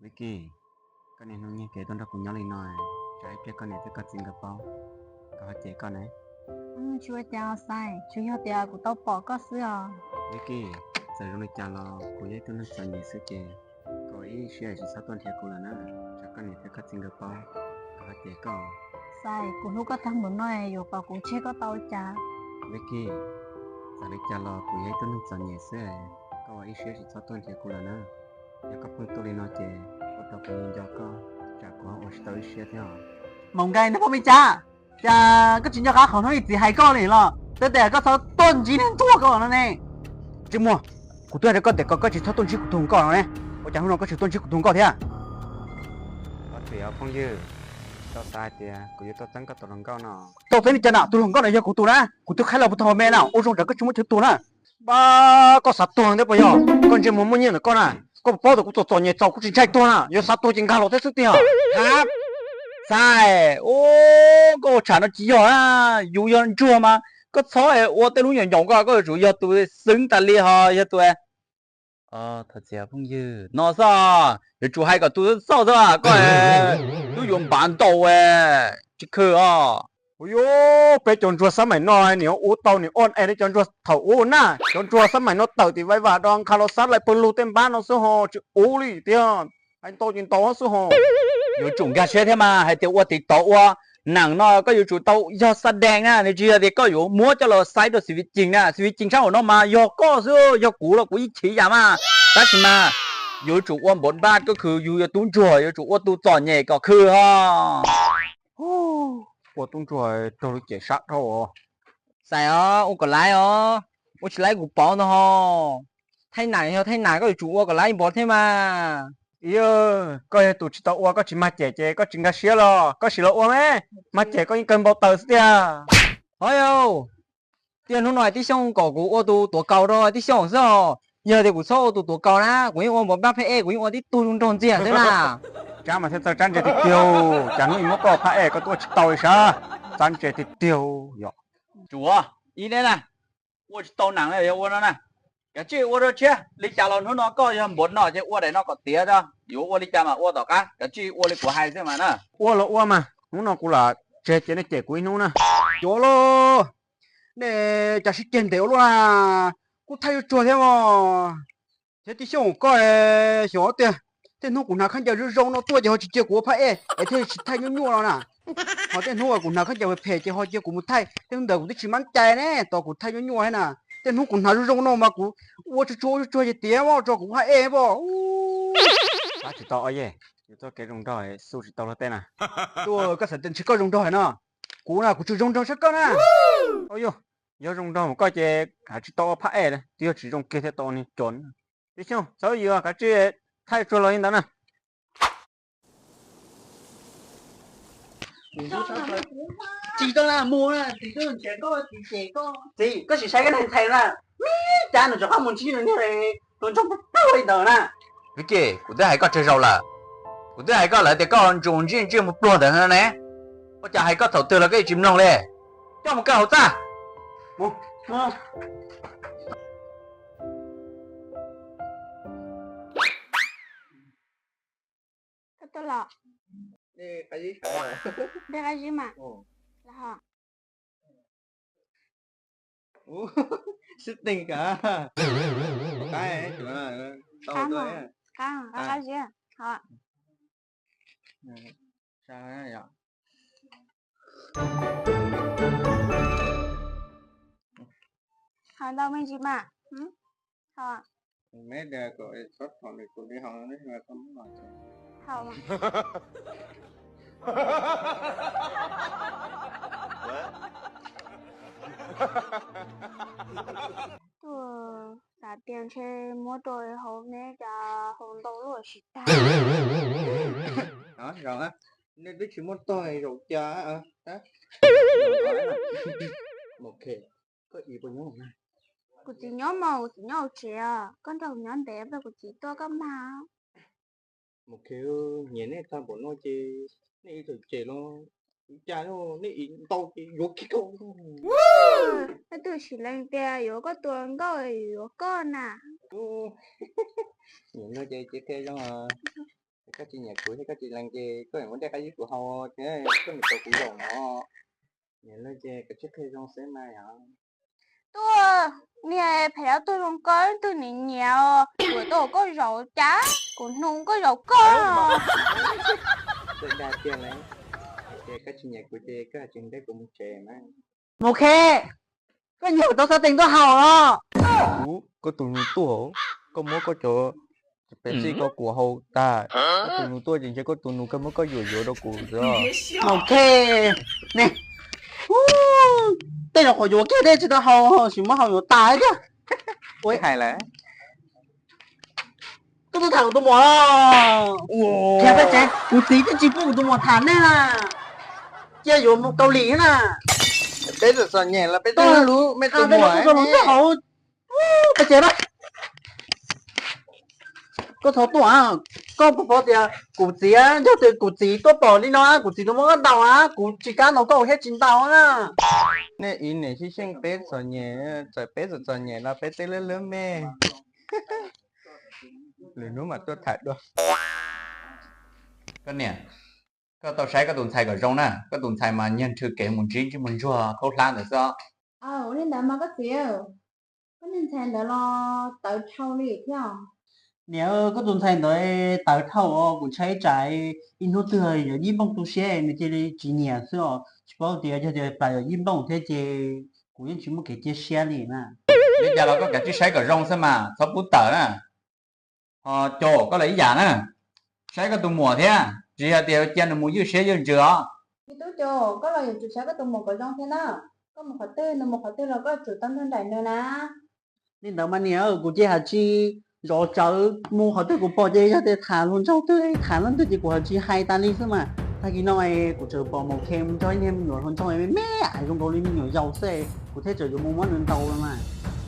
Vicky, koj niaj hnub nyiag kev tuaj nrog kuv nyob li no, tsam ib pliag koj niam thiab koj txiv nkawd paub, nkawd ho cem koj ne. Tsis ua cas Xais, tsuas yog tias kuv tau pom koj xwb os. Vicky, txawm zoo li cas los kuv yog ib tug neeg txom nyem xwb ces koj ua ib siab tsis txhob tuaj nrhiav kuv lawm na, tsam koj niam thiab koj txiv nkawd paub, nkawd ho cem koj. Xais, kuv hlub koj tag npaum no yuav kom kuv tseg koj tau li cas? Vicky, txawm li cas los kuv yog ib tug neeg txom nyem xwb, koj ua ib siab tsis txhob tuaj nrhiav kuv lawm na. Yog koj pheej tuaj li no ces ua rau kuv nco nco koj, tsam kuv ho ua tsis tau ib siab thiab os. Maum Nkais, neb pom me cas? Cas koj tsis nco qab qhov hnub i txiv hais koj li los? Twb tias koj txhob tuaj ntsib niag ntsuag ko no ne. Tsis muaj, kuv twb hais rau koj tias kom koj tsis txhob tuaj ntsib kuv tus hluas nkauj no ne, ua cas hnub no koj tseem tuaj ntsib kuv tus hluas nkauj thiab? Ob txiv phooj ywg, koj xav hais tias kuv yuav tuaj txeeb koj tus hluas nkauj no? Tuaj txeeb li cas na, tus hluas nkauj no yog kuv tus na, kuv twb qhaib los puag thaum me na, ua zoo tsam koj tsis muaj chaw tuag na. Pab, koj xav tuag thiab puas yog? Koj ntsia muag muaj nyiaj ntawm koj na, koj puas paub tias kuv txom txom nyem txaus kuv tsis ntshai tuag na, yuav xav tuag ces nkag los thiab xwb tiag. Hab, Xais, koj ua tsham no tsis yog na, yus yog ntsuag mas koj txhob ua tej lub nyaum nyaum ko, koj yuav tsum yog tus xwb tas li ho yog tus. Thov txim phooj ywg no xwb, yuav tsum hais kom tus xauj xwb, koj twb yuav npav ntau, tsis khw os. Ua yuav, peb cov ntsuag xab maim no niam ua tau niam ua es li cov ntsuag thaum ub na, cov ntsuag xab maim no tawm tim vai vam do nkag los xab laim pawg lug tej npab no xwb ho tsis ub li tiag. Hais ntau ces ntau xwb ho. Yuav tsum nkag siab thiab mas, hais tias ua TikTok ua neem no koj yuav tsum tau yog xa dees na, nws tsis yog tias koj yuav muab coj los xaiv rau xi vi cim na, xi vi cim sab hauv no mas yog koj xwb, yog kuv los kuv yeej chim yam mas. Tab sis mas yuav tsum ua npov npaj, koj khw yus yog tub ntsuag yuav tsum ua tus txom nyem kom khw ho. Ua tub ntsuag raug lub cem sab dhau. Xais os, ua kom laiv os, ua tsis laiv kuv pauv ntag ho. Thaij nam yog thaij nam, koj yuav tsum ua kom laiv npov thiab mas. Koj yog tus tsis tau ua, koj tsis mag cem ces koj tsis nkag siab los koj sim los ua me, mag cem koj yeej kawg npau taws xwb tiag. Ho yau, tiag hnub no tib xyooj kom kuv ua tus tuav kaus rau tib xyooj xwb os. Yog tias kuv txhob ua tus tuav kaus na, kuv yeej ua npov npaj phab ej, kuv yeej ua tib tug zoo nraug ntxiag xwb na. Tsab mas thiaj txawj tsab ntse tiag tiag, cas hnub ib muab koj phab ej koj tuaj tsis tau li sab, tsab ntse tiag tiag. Yog, tsuav ib neb na, ua tsis tau nam yog ua no na. Kav tsij ua rau tshiab, li cas los hnub no koj yog npov no ces ua daim no kom tiav, yuav ua li cas mas ua tom qab, kav tsij ua li kuv hais xwb mas na. Ua los ua mas, hnub no kuv lam tseg ces nej cem kuv ib hnub na. Yuav lauj, nej cas sib ceg ntev ua luaj na, kuj thaij zuj tsuag thiab os. Thiab tib xyooj koj xyov tiag, tej hnub kuv hnav khaub ncaws zoo zoo no tuaj ces ho tsis cia kuv ua phab ej es thiaj tsis thaij nyuaj nyuaj no na. Ho tej hnub kuv hnav khaub ncaws phem phem ces ho cia kuv mus thaij, tej hnub ntawd kuv twb tsis mab cai ne, tos kuv thaij nyuaj nyuaj thiab na. Tej hnub kuv hnav zoo zoo no mas kuv ua tsuag tsuag zuj tsuag ces tiav os, tso kuv phab ej os. Tab tsis tau os, yus txoj kev zoo nraug xu tsis tau luag tej na. Tuaj, koj xav tias ntshe koj zoo nraug no, kuv na kuv tsuas zoo nraug saib koj na. Yog zoo nraug mus koj ces hais tsis tau ua phab ej, twb yog tsis zoo kiag thiaj tau niag cov. Tib xyooj txhob yws, kav tsij thaij tsuag los li ntawd na. Tsis tau na, mus na, txiv twb cem koj, txiv cem koj. Txiv, koj sim saib koj neeg ntxhais na, me cas nws rov qab mus ntsib nws niag tus ntsuag pluag pluag li ntawd na. Vicky, kuv twb hais koj tsawg zaus lawm, kuv twb hais koj lawm tias koj ntsuas ntsij ntsij mus pluag ntawd ne, ua cas hais koj thaum twg los koj yeej tsis mloog li. Coj mus kaw hauv txaj. Koj tuaj los? Qab zib mas. Los ho. Sib teeg kav. Qab, qab zib. Ho ntau me ntsis mas. Ho. Tuaj xav tias ntshe muab rau hauv neb cas hau ntau luaj tsis tag. Nej twb tsis muaj tog zaum cas. Kuv txiv nyob mog, kuv txiv nyob hauv tsev os, koj nrog kuv nyob ntev, kuv txiv tuaj koj mag. Mus khe, nyiam nej tag npaum no ces nej ib txawm cem los ua cas, nej ib ntau ces yuav kiag koj. Leej twg sim lees tias yuav koj tus hluas nkauj yuav koj na. Nyiam no ces cia qhia zoo, Koj tsis nyiam kuv thiab koj tsis lees ces koj muab dej qab zib kuv haus thiab koj niam tau kuv zaum no. Nyiam lawm ces koj tsis qhia zoo xwb mas yog. Tuaj, niag phem dab tuag zoo koj twg nim nyiam os, kuv tuaj koj zaum cas kuv hnov koj zaum koj. Txawm dag tiag lawm, hais tias koj tsis nyiam kuv ces koj tsis nrog kuv mus tsev mas. Mus khe, koj nyiam tau xav tees tuaj haus los. Kuv koj tus nus tuaj, koj muab koj cov pes xij koj kuam haus tag, koj tus nus tuaj ces ntshe koj tus nus kawg muab koj yuam yuav rau kuv xwb. Mus khe, ne, tej zaum qhov yuav kiag dej tsis tau haus, tsis muab haus yuav tas thiab. Ua hais lawm. Koj tuaj tham kuv tus muam. Ua, peb tsev kuv txiv twb tsis pub kuv tus muam tham nej na. Cia yuav mus Kaus Lim na. Peb txom txom nyem los peb tuaj lub me tus muam hauv. Peb tsev na. Koj thov tuaj, koj puas paub tias kuv txiv, yog tias kuv txiv tuaj pom li no kuv txiv tus muab koj ntaus na, kuv tsis kam ntaus koj thiab tsis ntaus na. Nej ib niam xyeej xyeej peb txom nyem, txawm peb txom txom nyem los peb twb lub lub me. Lwm hnub mam tuaj tham dua. Koj niam, koj tau saib koj tus ntxhais kom zoo na, koj tus ntxhais mas nyiag nrhw kev mus ntsib ntsej muag ntsuag khaub hlab ntawd xwb. Ua li ntawd mas koj txiv, koj niag ntxhais ntawd los tawv dhau li thiab. Niam, koj tus ntxhais ntawd tawv dhau os, kuv ntshai tsam ib hnub twg yawm yij nplooj tu siab nws cia li tsis nyiam xwb os. Tsis paub tias yog tias plam yawm yij nplooj thiab ces kuv yeej tsis muaj kev cia siab li na. Li cas los koj kav tsij saib kom zoo xwb mas txhob pub tawm na. Ho Caum, koj los ib yam na, saib koj tus muam thiab, tsis yog tias cia nws mus ywj siab ywj ntsws os. Me tub Caum, koj los yuav tsum saib koj tus muam kom zoo thiab na. Koj mus qhov twg nws mus qhov twg los koj yuav tsum tau nrog nraim nws na. Li ntawd mas niam, kuv ces haj tsis zov tsawv, mus qhov twg kuv pom ces yog tias tham hluas nraug twg tham leej twg ces kuv haj tsis hais tas li xwb mas. Tag kis no kuv tseem pom Maum Khe mus nrog ib niag me nyuam hluas nraug me me zoo nkaus li me nyuam yaus xwb, kuv thiaj tseem yuav mus muab nws ntaus mas.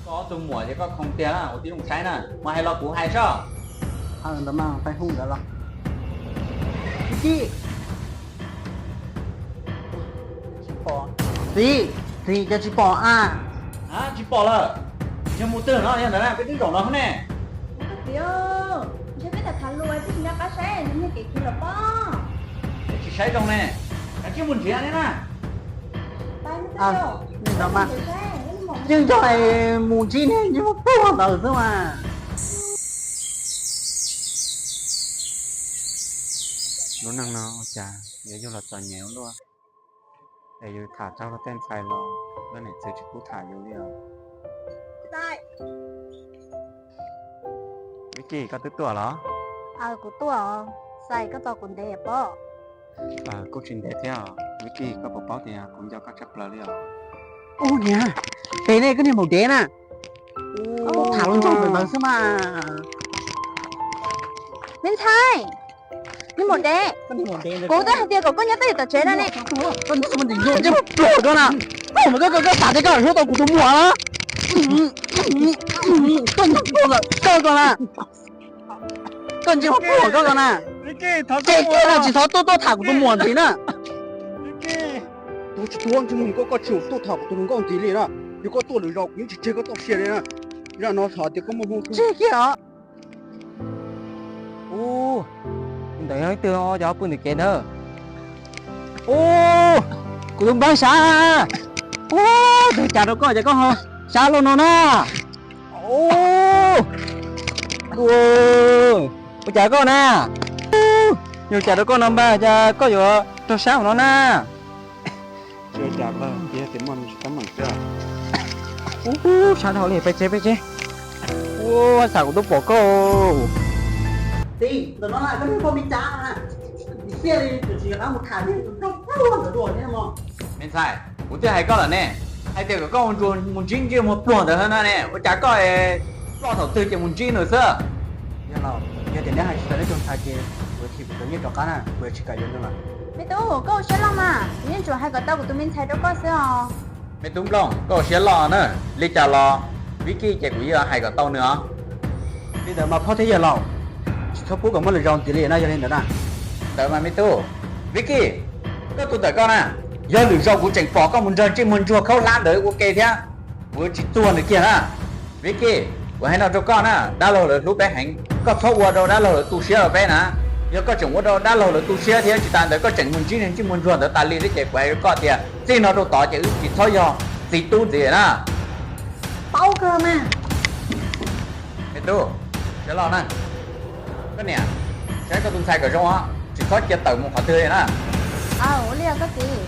Koj ob tug muam ces koj khoom tiag ua tib zoo saib na, mas hais los kuv hais soj. Ntawd mas pais hu ntawd los. Tsis, txiv, txiv, cas tsis pom a? Tsis pom lawm. Yog mus twg no yog ntawd na, peb twb zaum no ne. Txiv, ntshe peb tham tham lus twb tsis nco qab saib nws niag kev khiv lawm pob. Peb tsis saib zoo ne, kav tsij mus nrhiav ne na. Yeej nco mus ntsib niag ntsej muag pluag ntawd xwb mas. Lub neej no ua cas yuav yug los txom nyem ua luaj, es yus tham txog luag tej ntxhais los luag niam txiv tsis pub tham yus li os. Vicky, koj twb tuaj los? Kuv tuaj. Xais, koj tos kuv ntev pob? Kuj tsis ntev thiab. Vicky, koj puas paub tias kuv nco koj tshaj plaws li os? Ub niam, pem ne koj niag maum dev na. Tham hluas nraug ntawd xwb mas. Me ntxhais, niag maum dev, kuv twb hais tias kom koj nyob twj ywm tom tsev no ne. Koj ntsej muag pluag koj na, koj mas koj koj xav tias koj hlub tau kuv tus muam na. Koj ntsej muag pluag koj na, koj ntsej muag pluag koj na. Tseg kiag na, tsis txhob tuaj tuaj tham kuv tus muam ntxiv na. Tuag tsis tuag ntsej muag koj, koj tsis tuaj tham kuv tus hluas nkauj ntxiv li na. Yog koj tuaj lwm zaus kuv yeej tsis tseg koj txoj sia li na. Zaj no xav tias koj muaj hmoo tseg kiag os. Ub, ntawm yog ib tug cov pw ntawm kev ntawd. Ub, kuv tus npawg Sav. Ub, ntawd cas rau koj ces koj ho sab luaj no na. Ub, ua cas koj na? Ub, yog cas rau koj no npawg, cas koj yuav raug sab no na? Ua cas koj cia tias muaj me tab meem xwb. Ub, sab dhau li, peb tsev peb tsev. Ub, xam kuv twb pom koj. Txiv, ntawm no koj niag poj me cav no na, tsis xia li tsis rov qab mus tham niag tus nraug pluag ntawd dua thiab mog. Me ntxhais, kuv twb hais koj lawm ne, hais tias kom koj mus ntsib ntsej muag pluag ntawd na ne, ua cas koj ploj thaum twg ces mus ntsib nws xwb. Yog laus, yog tias neb hais tsis tau neb tus ntxhais ces kuv yuav thim kuv cov nyiaj rov qab na, kuv yuav tsis kam yuav nws lawm. Me tub, koj ua siab loj mas, kuv yeej tsuas hais kom tau kuv tus me ntxhais rau koj xwb os. Me tub Nplooj, koj ua siab loj na, li cas los Vicky ces kuv yeej hais kom tau nws os. Li ntawd mas phob thiab yawg laus, tsis txhob pub kom muaj lwm zaus ntxiv li na, yog li ntawd na. Ntawd mas me tub, Vicky, koj tus ntawm koj na, yog lwm zaus kuv tseem pom koj mus nrog ntsej muag ntsuag khaub hlab ntawd ua ke thiab, kuv tsis txuag nws kiag na. Vicky, kuv hais no rau koj na, dab laug lawv hlub peb heev, koj txhob ua rau dab laug lawv tu siab rau peb na. Yog koj tseem ua rau dab laug lawv tu siab thiab tsis tas ntawd koj tseem mus ntsib niag ntsej muag ntsuag ntawd tas li thiab ces kuv hais rau koj tias txij no rau tod ces wb tsis txhob yog txiv tub ntxiv na. Paub kawg mas. Me tub, sawv los na. Koj niam, saib koj tus ntxhais kom zoo os, tsis txhob cia tawm mus qhov twg li na. Ua li os koj txiv.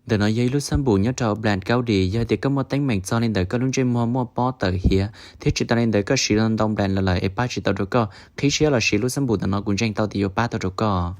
Ntawm no yog ib lub xab npum nyob rau Bland County, yog tias koj muaj teeb meem txog li ntawm koj lub ntsej muag muaj pob tawm hiav thiab tsis tas li ntawd koj siv ntoo Bland los lawm es pab tsis tau rau koj, qhib siab los siv lub xab npum ntawm no kuv ntseeg tau tias yuav pab tau rau koj.